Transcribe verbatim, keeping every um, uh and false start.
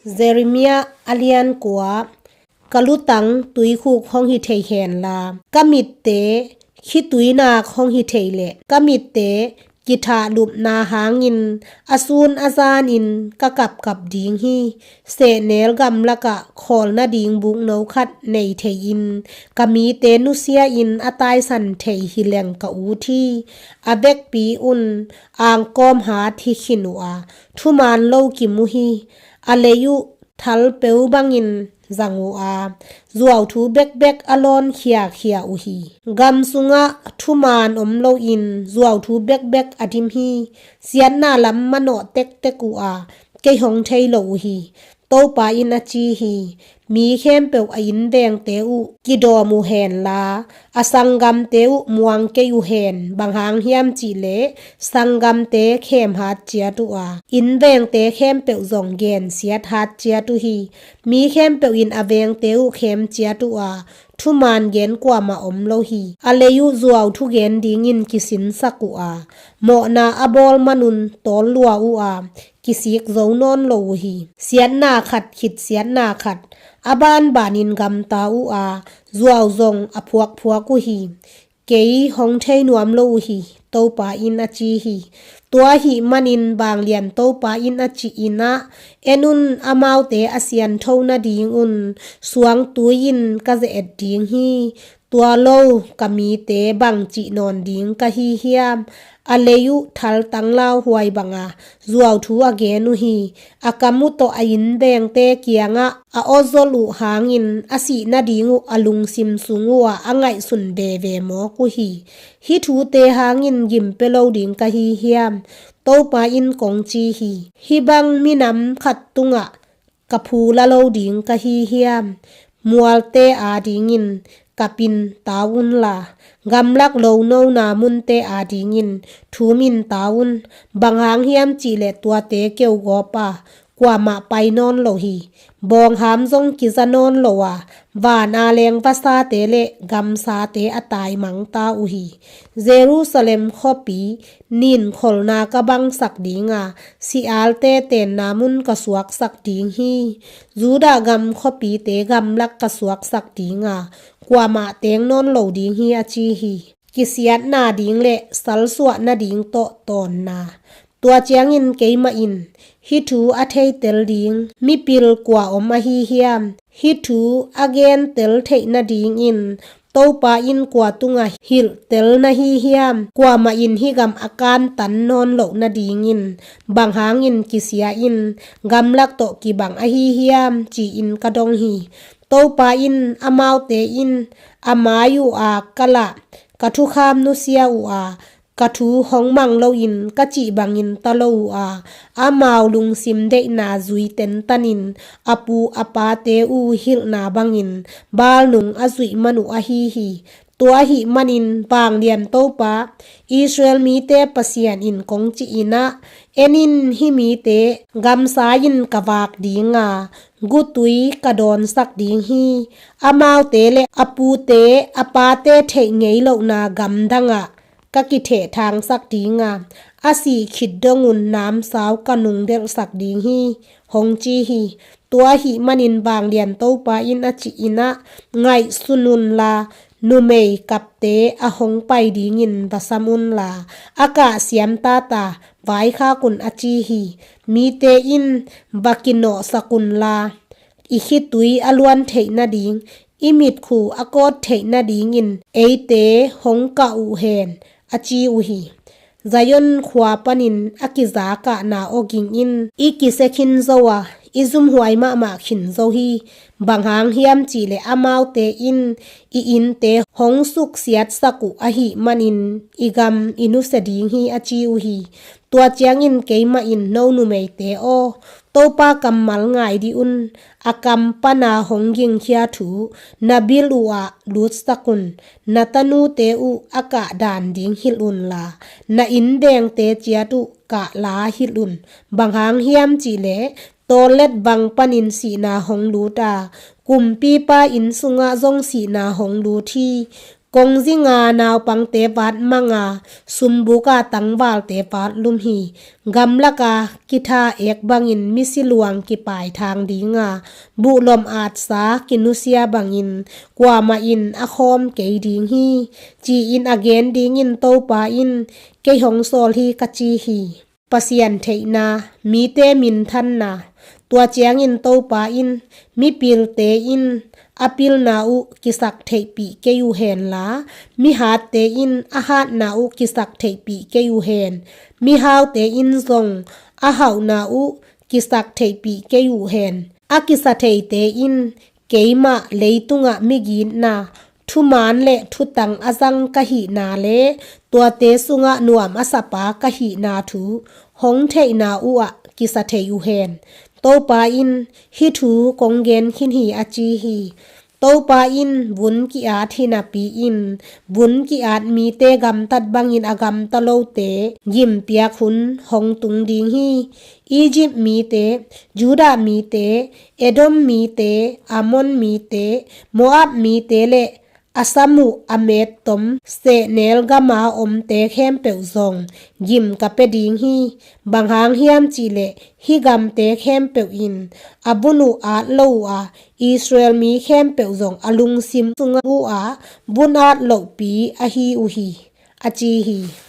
Jeremiah a lian kua. Ka lutang tuikhuk hong hi thei hen la, ka mitte khitui nak hong hi thei leh, ka mitte kithahlupna hangin a sun a zanin ka kapkap ding hi. Sehnel gamlakah khawl nading bukno khat nei thei-in ka mite nusia-in a taisan thei hi leng ka ut hi. A vekpi un angkawm hat hi khin uh a, thuman lo kim uh hi. A lei uh thal peu bangin zang uh a, zuauthu bekbek a lawn khiakhia uh hi. Gam sungah thuman om loin zuauthu bekbek a dim hi. Siatna lam manawh tektek uh a, kei hong thei lo uh hi. Topa in a ci hi. Mi khempeuh a innvengte uh kidawm uh hen la, a sanggamte uh muang kei uh hen, bang hang hiam cihleh sanggamte khem hat ciat uh a, innvengte khempeuh zong gensiat hat ciat uh hi. Mi khempeuh in a vengte uh khem ciat uh a, thuman gen kuamah om lo hi. A lei uh zuau thugen dingin kisinsak uh a, mawhna a bawl manun tawl lua uh a, kisik zo nawn lo uh hi. Siatna khat khit siatna khat a banbanin gamta uh a, zuau zong a phuakphuak uh hi. Kei hong thei nuam lo uh hi, Topa in a ci hi. Tua ahih manin vanglian Topa in a cih in ah, en un, amaute a siantho nadingun suangtui in ka ze-et ding hi. Tua lo ka mite bang cih nawn ding ka hi hiam? A lei uh thaltang lauhuai banga zuauthu a gen uh hi. A kam uh tawh a innvengte kiangah a awzolh uh hangin a sih nading uh a lungsim sung uhah a ngaihsun veve mawk uh hi. Hih thute hangin gim pia lo ding ka hi hiam? Topa in kong ci hi. Hih bang minam khat tungah ka phu la lo ding ka hi hiam? Mualte adingin kapin tau unla, gamlak lonona munte adingin thumin tau un. Bang hang hiam cihleh tuate keugawp a, kuamah pai nawn lo hi. Bawngham zong kiza nawn lo a, van a leng vasate le gamsate a taimangta uh hi. Jerusalem khuapi nin kholna ka bangsak ding a, sialte tenna mun ka suaksak ding hi. Judah gam khuapite gamlak ka suaksak ding a, kuamah teng nawn lo ding hi, a ci hi. Kisiatna ding le salsuah nading tawh tawnna. Tua ciangin keimah in, hih thu a theitel ding mipil kua om ahi hiam? Hih thu a gentel theih nadingin Topa in kua tungah hilhtel na hi hiam? Kuamah in hih gam a kantan nawn loh nadingin bang hangin kisia in gamlak tawh kibang ahi hiam, ci-in ka dong hi. Topa in, amaute in a mai uh a ka lah, ka thukham nusia uh a, ka thu hong mang loin ka cih bangin ta lo uh a, amau lungsim deihna zui tentan in a pu a pate uh hilhna bangin Baal nung a zuih man uh ahi hi. Tua ahih manin vanglian Topa, Israel mite Pasian in kong cih in ah, en in, hih mite gamsa in ka vak ding a, gutui ka dawnsak ding hi. Amaute le a pute a pate theih ngei lohna gamdangah ka kithehthangsak ding a, a sih khit dongun namsau ka nungdelhsak ding hi, hong ci hi. Tua ahih manin vanglian Topa in a cih in ah, ngaihsun unla, numei kapte a hong pai dingin va sam unla, a kah siamtata vaikhak un, a ci hi. Mite in va kinawhsak unla, i khitui a luan theih nading, i mitkhu a kawt theih nadingin eite hong kah uh hen, a ci uh hi. Zion khua panin a kiza kahna awging in i kisia khin zo a, i zumhuai mahmah khin zo hi. Bang hang hiam cihleh amaute in i innte hong suksiatsak uh ahih manin i gam i nusia ding hi, a ci uh hi. Tua ciangin keimah in, no numeite aw, Topa kammal ngai dih un. A kam pana hong gingkhia thu na bil uhah lutsak un. Na tanute uh a kahdan ding hilh unla, na innvengte ciat uh kah la hilh un. Bang hang hiam cihleh tawlet bang panin sihna hong lut a, kumpipa inn sungah zong sihna hong lut hi. Kongzinga naupangte vat mang a, sumbuka tangvalte vat lum hi. Gamlaka kitha ek bangin misi luang kipaithang dinga, buhlom atsa kinusia bangin kuamah in a khawm kei ding hi, ci-in a gen dingin Topa in kei hong sawl hi, ka ci hi. Pasian theihna, mite minthanna. Tua ciangin Topa in, mipilte in a pilna uh kisak theihpih kei uh henla, mihatte in a hatna uh kisak theihpih kei uh hen, mihaute in zong a hauhna uh kisak theihpih kei uh hen. A kisa theite in keimah leitungah migitna, thuman le thutang a zang ka hihna le tuate sungah nuam a sapa ka hihna thu hong theihna uhah kisa thei uh hen. Topa in hih thu kong gen khin hi, a ci hi. Topa in vun ki-at hi napi-in, vun ki-at mite gamtat bangin a gamta lote gimpiak hun hong tung ding hi. Egypt mite, Judah mite, Edom mite, Ammon mite, Moab mite le a sam uh a mettom sehnel gama omte khempeuh zong gim ka pia ding hi. Bang hang hiam cihleh hih gamte khempeuh in a vun uh at lo uh a, Israel mi khempeuh zong a lungsim sungah uh a vun at lohpi ahi uh hi, a ci hi.